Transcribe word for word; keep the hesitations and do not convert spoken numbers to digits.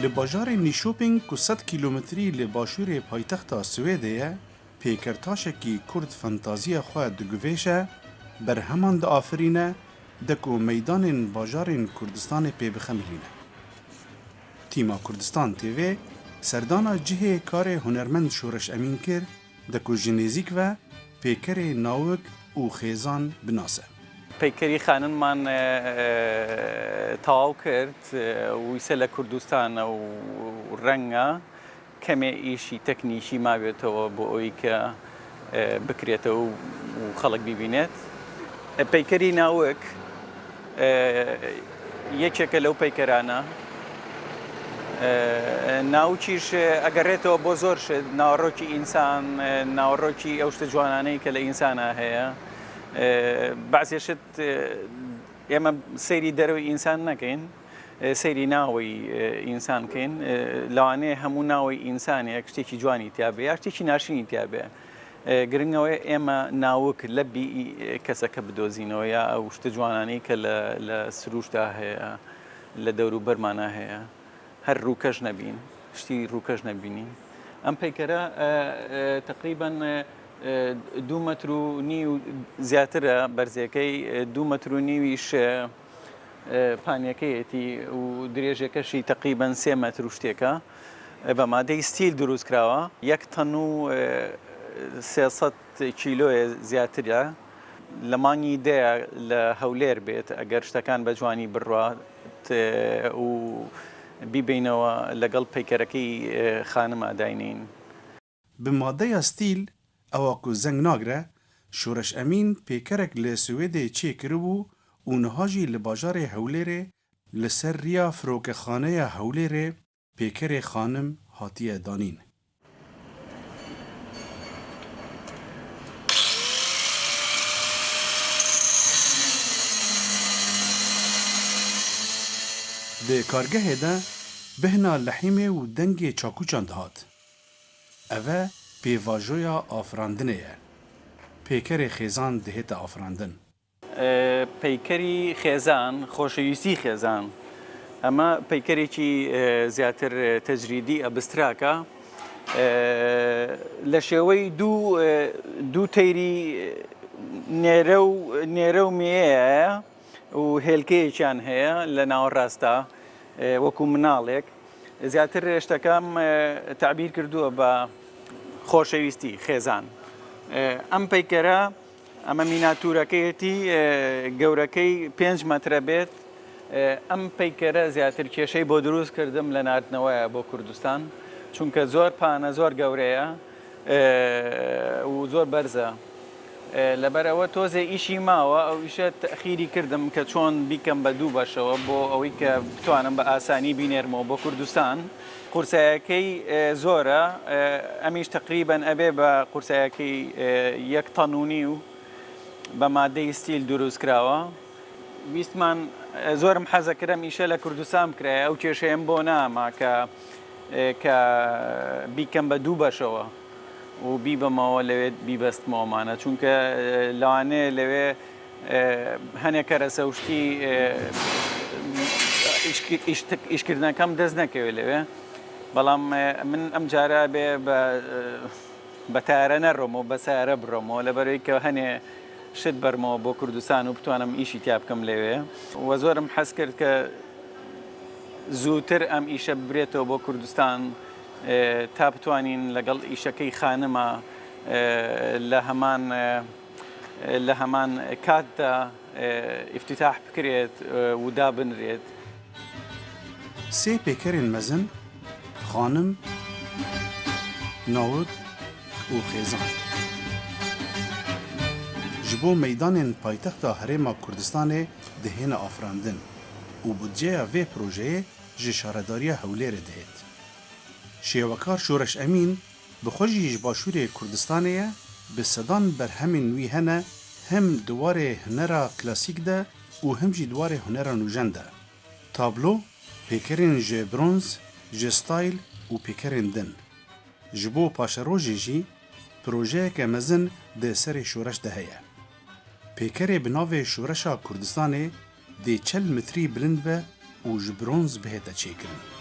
Li bajarê Nyköping ku sed kîlometrî li başûrê paytexta Swêdê ye, pêkertaşekî kurd fantaziya xwe diguvêşe, berheman diafirîne, de ku meydanên bajarên Kurdistanê pê bixemilîne. Tîma Kurdistan T V serdana cihê karê hunermend Şoreş Emîn kir, de ku ji nêzîk ve pêkerê Nawik û Xêzan binase. Peykerî xanimman, e, e, taw kir, e, û îse li Kurdistan e û renga kemê îşî teknîkî mabêtەوە بۆ ئەوەی کە، e, بکرێتەوە و، و خەڵک بیبینێت. E, peykerî Nawik، e، یەکێکە لەو پەیکەرانە. ئە، ناوچیش، ئە، ئەگەڕێتەوە بۆ زۆر شت، ناوەڕۆکی ئینسان، ئە، ناوەڕۆکی ئەو شتە جوانانەی کە لە ئینسانا هەیە. ئە، بەعزێ شت، ئە، ئێمە سەیری دەرەوەی ئینسان نەکەین، ئە، سەیری ناوەی، ئە، ئینسان کەین. ئە، لەوانەیە هەموو ناوەی ئینسانێک شتێکی جوانی تیا بێ، یا شتێکی ناشرینی تیا بێ. ئە، گرنگەوەی ئێمە ناوک لە بی، ئە، کەسەکە بدۆزینەوە، یا ئەو شتە جوانانەی کە لە، لە سروشتا هەیە، لە دەوروبەرمانا هەیە، هەر ڕووکەش نەبین، شتی ڕووکەش نەبینین. ئەم پەیکەرە، ئە، ئە، تەقریبەن، ئە، ئە، دوو مەتر و نیو زیاترە بەرزیەکەی، ئە، دوو مەتر و نیویش، ئە، ئە، پانیەکەیەتی و درێژەکەشی تەقریبەن سێ مەتر و شتێکە. ئە، بە مادەی ستیل دروست کراوە. یەک تەن و، ئە، سێ سەد کیلۆیە زیاترە. لە مانگی دەیە لە هەولێر بێت، ئەگەر شتەکان بە جوانی بڕوات، ئە، و بیبینەوە لەگەڵ پەیکەرەکەی، ئە، خانما داینین. Bi madeya stîl, ewa ku zeng nagre, Şoreş Emîn pêkerek li Swêdê çêkiribû û niha jî li bajarê Hewlêrê li ser riya firokexaneya Hewlêrê pêkerê xanim hatiye danîn. Di kargehê de bihna lehîmê û dengê çakûçan dihat. Ev e pêvajoya afirandinê ye. Pêkerê xêzan dihête afirandin. Peykerî xêzan، خۆشەویستی خێزان، ئەمە پەیکەرێکی، ئە، زیاتر، ئە، تەجریدی، ئەبستراکە. ئە، لە شێوەی دوو، ئە، دوو تەیری نێرە و، نێرە و مێیەیە و هێلکەیەکیان هەیە لە ناوەڕاستا، ئە، وەکو مناڵێک. زیاتر شتەکەم، ئە، تعبیر کردووە بە خۆشەویستی خێزان. ئە، ئەم پەیکەرە، ئەمە میناتورەکەیەتی، ئە، گەورەکەی پێنج مەترە بێت. ئە، ئەم پەیکەرە زیاتر کێشەی بۆ دروست کردم لە ناردنەوەیە بۆ کوردستان، چونکە زۆر پانە، زۆر گەورەیە، ئە، و زۆر بەرزە. ئە، لەبەر ئەوە تۆزێ ئیشی ماوە، ئەو ئیشە تەخیری کردم کە چۆن بیکەم بە دوو بەشەوە، بۆ ئەوەی کە بتوانم بە ئاسانی بینێرمەوە بۆ کوردستان. قورسایەکەی، ئە، زۆرە، ئە، ئەمیش تەقریبەن ئەبێ بە قورسایەکەی، ئە، یەک تەن و نیو بە مادەی ستیل دروست کراوە. ویستمان، ئە، زۆرم حەزەکرم ئیشە لە کوردستان بکرایە، ئەو کێشەیەم بۆ ناما کە، ئە، کە بیکەم بە دوو بەشەوە و بیبەمەوە لەوێ بیبەستمەوەمانە، چونکە، ئە، لەوانەیە لەوێ، ئە، هەنێ کەرەسە و شتی، ئە، ئیشک-، ئیشتک-، ئیشکردنەکەم دەست نەکەوێت لەوێ. بەڵام، ئە، من ئەم جارە بێ بە، ئە، بە تارە نەڕۆمەوە، بە سارە بڕۆمەوە، لەبەرەوەی کە هەنێ شت بەرمەوە بۆ کوردستان و بتوانم ئیشی تیا بکەم لەوێ. و زۆرم حەز کرد کە زووتر ئەم ئیشە ببرێتەوە بۆ کوردستان، ئێ، تا بتوانین لەگەڵ ئیشەکەی خانما، ئێ، لە هەمان، ئێ، لە هەمان کاتدا، ئێ، ئیفتیتاح بکرێت، ئێ، و دابنرێت. Sê pêkerên mezin: xanim, nawik û xêzan ji bo meydanên paytexta Herêma Kurdistanê dihêne afirandin û budceya vê projeyê ji Şaredariya Hewlêrê dihêt. Şêwekar Şoreş Emîn bi xwe jî ji Başûrê Kurdistanê ye, bi sedan berhemên wî hene, hem di warê hunera klasîk de û hem jî di warê hunera nûjen de. Tablo, pêkerên ji bronz, ji stayl û pêkerên din. Ji bo paşerojê jî projeyeke mezin di serê şoreş de heye. Pêkerê bi navê Şoreşa Kurdistanê dê çel metrî bilind be û ji bronz bihête çêkirin.